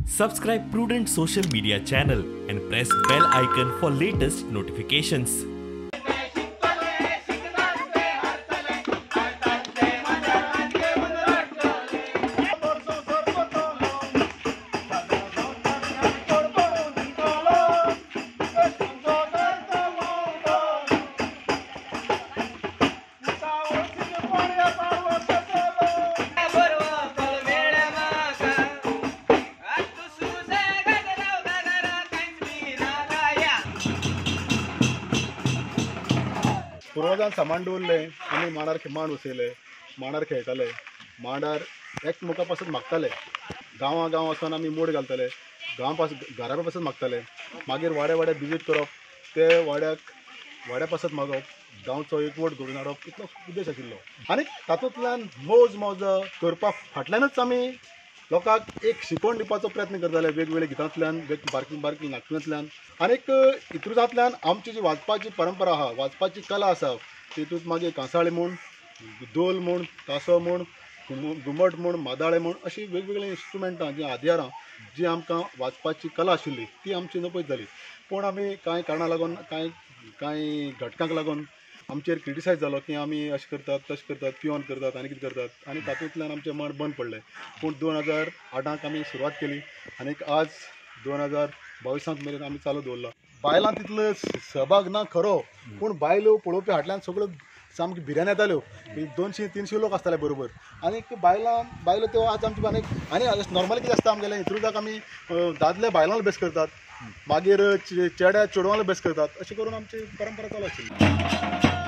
Subscribe Prudent Social Media channel and press bell icon for latest notifications. पुर्वजान सामान दवरलें, आमी मांडार मांड बसयले, मांडार खेळटाले, मांडार एकमुखा पासून मागताले, गांवां गांव वचून आमी मोड घालताले, गांव पासून घरा पासून मागताले, मागीर वाड्या वाड्या विजीट करप, ते वाड्याक वाड्या पासत मागप, गांवचो एकवट घडोवन हाडप, इतलो उद्देश आशिल्लो. आनी तातूंतल्यान मौज मौजा करपा फाटल्यानूच आमी लोकांक एक शिकवण दिवपाचो प्रयत्न करताले, वेगवेगळ्या गितांतल्यान, बारकी बारकी नाटकांतल्यान. आनीक इतरुजांतल्यान आमची जी वाजपाची परंपरा आहा, वाजपाची कला आसा, तितूंत मागीर कांसाळी म्हूण, दोल म्हूण, तासो म्हूण, घुमट म्हूण, मादाळे म्हूण, अशीं वेगवेगळीं इन्स्ट्रुमेंटां जीं आदयारां जी आमकां वाजपाची कला आशिल्ली ती आमची नपयत जाली. पूण आमी कांय कारणां लागून, कांय कांय घटकांक लागून आमचेर क्रिटिसायज जालो की आमी अशें करतात, तशें करतात, पिवन करतात आनी कितें करतात, आनी तातूंतल्यान आमचें मांड बंद पडलें. पूण 2008 आमी सुरवात केली आनी आज 2022 मेरेन आमी चालू दवरला. बायलां तितलो सहभाग ना खरो, पूण बायलो पळोवपी फाटल्यान सगळ्यो सामकी भिऱ्यान येताल्यो, 200-300 लोक आसताले बरोबर. आनी बायलां बायलो त्यो आज आमचे आनी आनी नॉर्मली कितें आसता आमगेलें इंत्रुजाक आमी दादले बायलांक बेस करतात, मागीर चेड्या चेडवांक बेस करतात, अशें करून आमची परंपरा चालू आशिल्ली.